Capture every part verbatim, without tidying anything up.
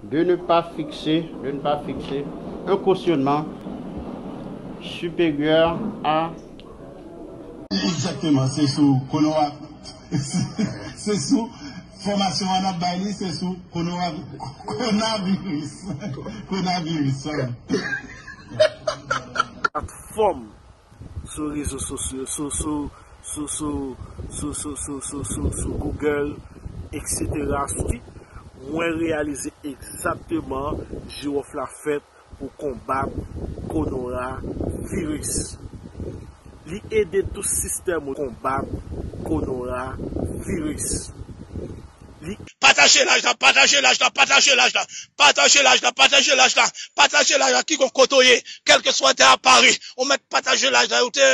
De ne pas fixer, de ne pas fixer un cautionnement supérieur à Exactement, c'est sous Konora. C'est sous formation à la Bali, c'est sous Konora. Coronavirus. Coronavirus, ça. Platfòm sou rezo sosyo, sou sou sou sou sou sou sou sou sou sou Google, et cetera. Sou Twitter, mwen reyalize egzakteman jiwòf la fèt pou konbat konora viris. Li ede tou sistèm ou konbat konora viris. Li Pataje laj la, pataje laj la, pataje laj la, pataje laj la, pataje laj la, pataje laj la, kikonk kote w ye, kèlkeswa tè a Pari, ou mèt pataje laj la, ou te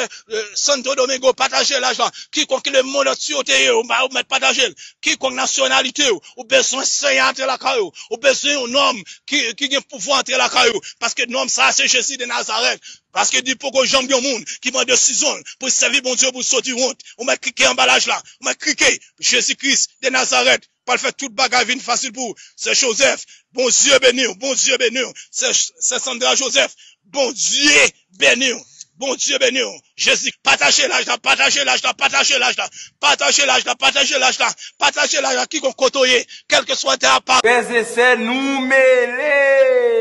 Santo Domingo, pataje laj la, kikonk lemonn antye ou te ye, ou mèt pataje l, kikonk nasyonalite w, ou bezwen Senyè antre lakay ou, ou bezwen yon nonm ki, ki gen pouvwa antre lakay ou, paske nonm sa a se Jezi de Nazarèt, paske di poko janm gen yon moun ki pran desizyon l pou l sèvi Bondye pou l soti wont, ou mèt klike anba laj la, ou mèt klike, Jezi Kris de Nazarèt pral fè tout bagay vin fasil pou ou. Sè Joseph, Bondye beni w, Bondye beni w. Sè, Sè Sandra Joseph, Bondye beni w. Bondye beni w. Jezi, pataje laj la, pataje laj la, pataje laj la, pataje laj la, pataje laj la, pataje laj la, kikonk kote w ye, kèlkeswa tè a Pari. Frè e sè, nou mele!